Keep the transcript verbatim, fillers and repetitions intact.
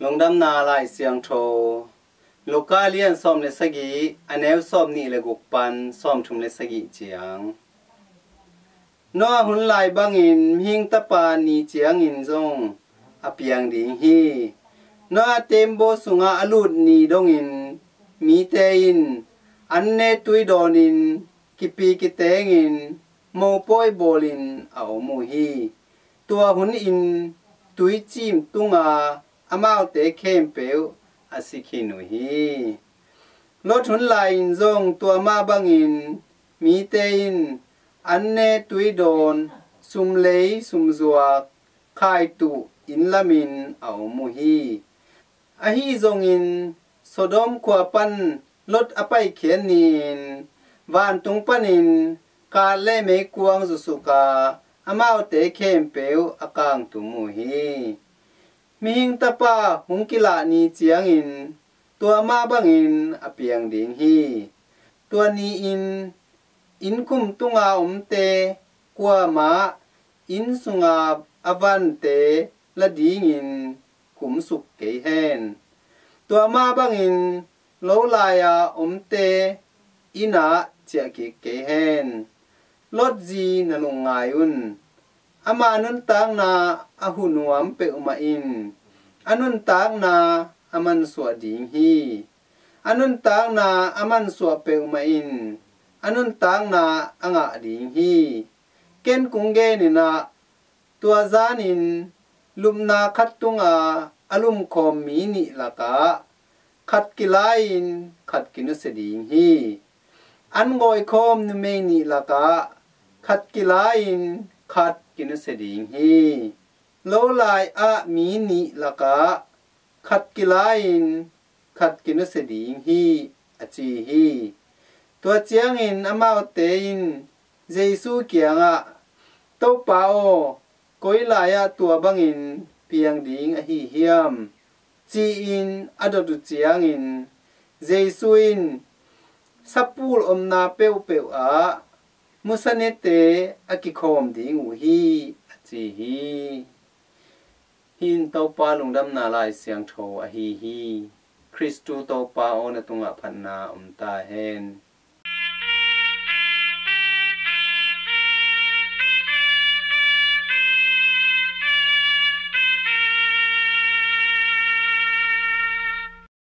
Lungdamna Lai Siangtho, Luka lian sawm le sagih, a neu sawm nih le guk pan sawm thum le sagih ciang. Noah hun lai bangin mihing tapa ni ciangin zong a piang ding hi. Noah teembaw sungah a lut ni dongin mite in an ne tui dawnin kipi kitengin mopawi bawlin a om uh hi. Tua hunin tuicim tunga amaute khempeuh a si khin uh hi. Lot hun lai-in zong tua mah bangin mite in an ne tui dawn, sumlei sumzuak, khaituh inn lamin a om uh hi. Ahi zongin Sodom khua pan Lot a paikhiat ni-in vantung panin kat le meikuang zusuka amaute khempeuh a kangtum uh hi. Mihing tapa hong kilah ni ciangin tua mah bangin a piang ding hi. Tua ni-in innkhum tunga omte kuamah inn sunga a vante la dingin kumsuk kei hen. Tua mah bangin lo lai-a omte innah ciah kik kei hen. Lot zi na lungngai un. Ama nuntakna a hunuam peuhmah in a nuntakna a mansuah ding hi. A nuntakna a mansuah peuhmah in a nuntakna a ngah ding hi. Ken kong genin ah, tua zanin lupna khat tunga a lumkhawm mi nih lakah khat kilai-in khat kinusia ding hi. An ngawikhawm numei nih lakah khat kilai-in khat kinusia ding hi. Lo lai-ah mi nih lakah khat kilai-in khat kinusia ding hi, a ci hi. Tua ciangin amaute in Jesu kiangah, "Topa aw, koi lai-ah tua bangin piang ding ahi hiam?" ci-in a dot uh ciangin Jesu in, "Sapul omna peuhpeuh ah musanete a kikhawm ding uh hi," a ci hi. Hih in Topa Lungdamna Lai Siangtho ahi hi. Khristu Topa aw, na tungah phatna om ta hen.